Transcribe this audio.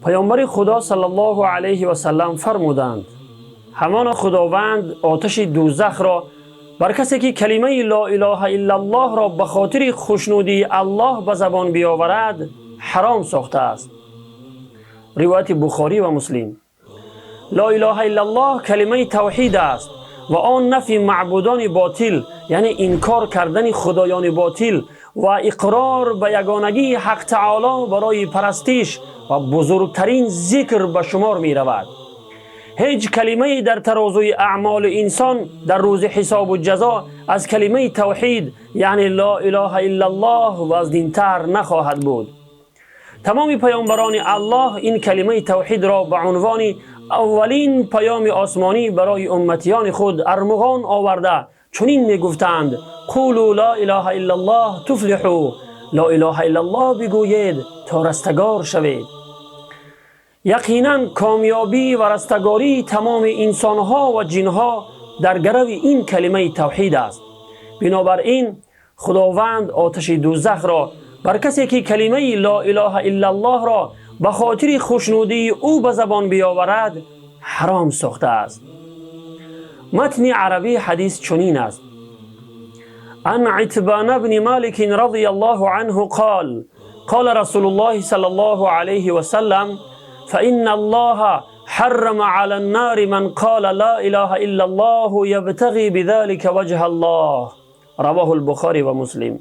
Паёмбари Худо саллаллоҳу алайҳи васаллам фармуданд: ҳамоно Худованд оташи дӯзахро бар касе ки калимаи ло илоҳа иллаллоҳро ба хотири хушнудии Аллоҳ ба забон биёварад, ҳаром сохтааст. Ривояти Бухорӣ ва Муслим. Ло илоҳа иллаллоҳ калимаи тавҳид аст ва он нафи маъбудони ботил, яъне инкор кардани худоёни ботил ва иқрор ба ягонагии Ҳақ Таоло барои парастиш ва бузургтарин зикр ба шумор меравад. Ҳеҷ калимае дар тарозуи аъмоли инсон дар рӯзи ҳисобу ҷазо аз калимаи тавҳид, яъне ло илоҳа иллаллоҳ, вазнинтар нахоҳад буд. Тамоми паёмбарони Аллоҳ ин калимаи тавҳидро ба унвони аввалин паёми осмонӣ барои умматиёни худ армуғон оварда, чунин мегуфтанд: қулу ло илоҳа иллаллоҳ туфлиҳу. Ло илоҳа иллаллоҳ бигӯед, то растагор шавед. Яқинан комёбӣ ва растагории тамоми инсонҳо ва ҷинҳо дар гарави ин калимаи тавҳид аст. Бинобар ин Худованд оташи дӯзахро бар касе ки калимаи ло илоҳа иллаллоҳро ба хотири хушнудии ӯ ба забон биёварад, ҳаром сохтааст. Матни арабии ҳадис чунин аст: عن عتبان بن مالك رضي الله عنه قال: قال رسول الله صلى الله عليه وسلم: فإن الله حرم على النار من قال لا إله إلا الله يبتغي بذلك وجه الله. رواه البخاري ومسلم.